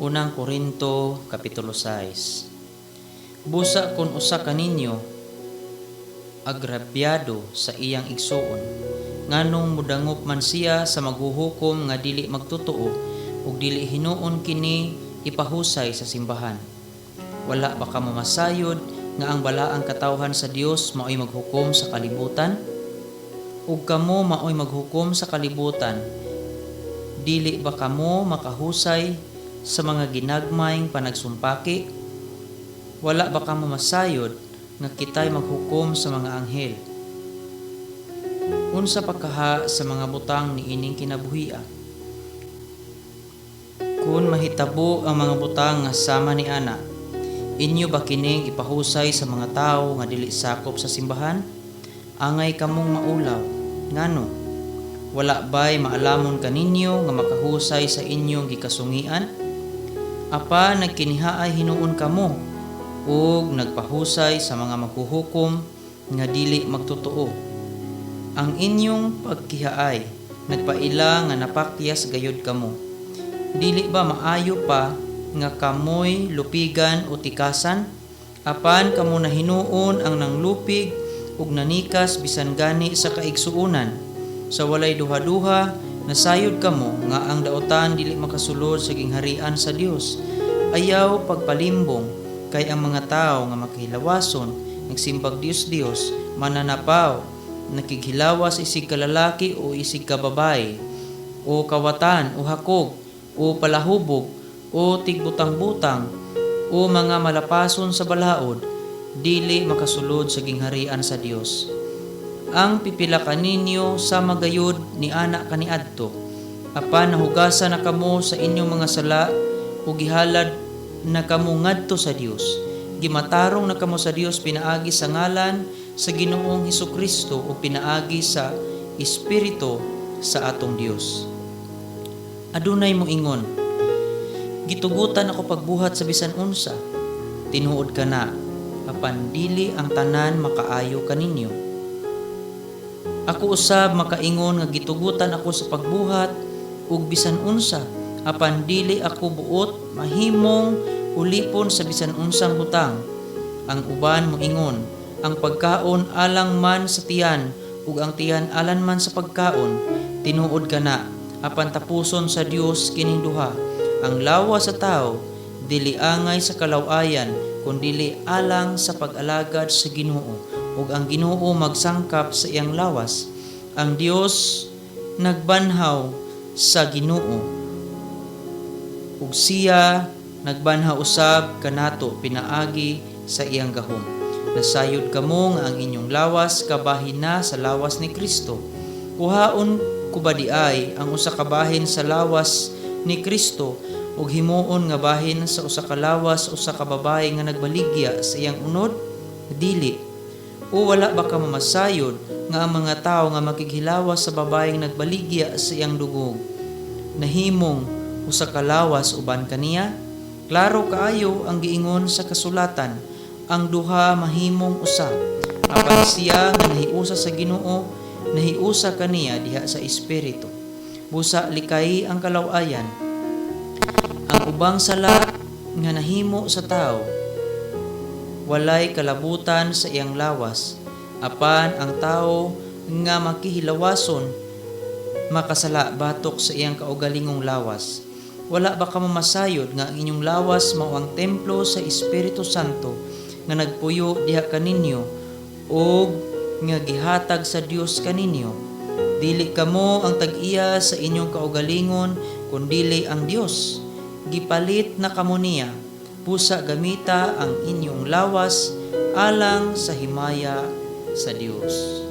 Unang Korinto kapitulo 6. Busa kon usa kaninyo agrabyado sa iyang igsuon, nganong mudangop man siya sa maghuhukom nga dili magtotoo ug dili hinuon kini ipahusay sa simbahan? Wala ba kamo masayod nga ang balaang katawhan sa Dios maoy maghukom sa kalibutan? Ug kamo maoy maghukom sa kalibutan, dili ba kamo makahusay sa mga ginagmayng panagsumpaki? Wala ba kamo masayod nga kitay maghukom sa mga anghel? Unsa pa kaha sa mga butang niining kinabuhia? Kun mahitabo ang mga butang nga sama ni ana, inyo ba kining ipahusay sa mga tawo nga dili sakop sa simbahan? Angay kamong maulaw. Ngano? Wala ba'y maalamon kaninyo nga makahusay sa inyong gikasungian? Apan nagkinihaay hinuon kamo ug nagpahusay sa mga maghuhukom nga dili magtotoo. Ang inyong pagkihaay nagpaila nga napakyas gayud kamo. Dili ba maayo pa nga kamoy lupigan o tikasan? Apan kamo na hinuon ang nanglupig ug nanikas bisan gani sa kaigsuonan. Sa walay duha-duha, nasayod kamo nga ang daotan dili makasulod sa gingharian sa Dios. Ayaw pagpalimbong, kay ang mga tawo nga makihilawason, nagsimbag Dios-Dios, mananapaw, nakighilawas isig kalalaki o isig kababaye, o kawatan o hakog, o palahubog, o tigbutang-butang, o mga malapason sa balaod, dili makasulod sa gingharian sa Dios. Ang pipila kaninyo sama gayud ni ana kaniadto. Apan nahugasan na kamo sa inyong mga sala ug gihalad na kamo ngadto sa Dios. Gimatarong na kamo sa Dios pinaagi sa ngalan sa Ginoong Hesukristo ug pinaagi sa Espiritu sa atong Dios. Adunay moingon, "Gitugutan ako pagbuhat sa bisan unsa." Tinuod kana, apan dili ang tanan makaayo kaninyo. Ako usab makaingon nga gitugutan ako sa pagbuhat og bisan unsa, apan dili ako buot mahimong ulipon sa bisan unsang butang. Ang uban moingon, "Ang pagkaon alang man sa tiyan ug ang tiyan alang man sa pagkaon." Tinuod kana, apan tapuson sa Dios kining duha. Ang lawas sa tawo dili angay sa kalaw-ayan kundili alang sa pag-alagad sa Ginoo, ug ang Ginoo magsangkap sa iyang lawas. Ang Dios nagbanhaw sa Ginoo ug siya nagbanhaw usab kanato pinaagi sa iyang gahom. Nasayod kamo nga ang inyong lawas kabahin na sa lawas ni Kristo. Kuhaon ko ba diay ang usa ka bahin sa lawas ni Kristo ug himuon nga bahin sa usa ka lawas usa ka babaye nga nagbaligya sa iyang unod? Dili. O wala ba kamo masayod nga ang mga tawo nga makighilawas sa babayeng nagbaligya sa iyang dungog nahimong usa ka lawas uban kaniya? Klaro kaayo ang giingon sa kasulatan, "Ang duha mahimong usa." Apan siya nga nahiusa sa Ginoo, nahiusa kaniya diha sa espiritu. Busa likay ang kalaw-ayan. Ang ubang sala nga nahimo sa tao walay kalabutan sa iyang lawas, apan ang tao nga makihilawason makasala batok sa iyang kaugalingong lawas. Wala ba kamo masayod nga ang inyong lawas mao ang templo sa Espiritu Santo nga nagpuyo diha kaninyo ug nga gihatag sa Dios kaninyo? Dili kamo ang tag-iya sa inyong kaugalingon kundili ang Dios. Gipalit na kamo niya. Busa gamita ang inyong lawas alang sa himaya sa Dios.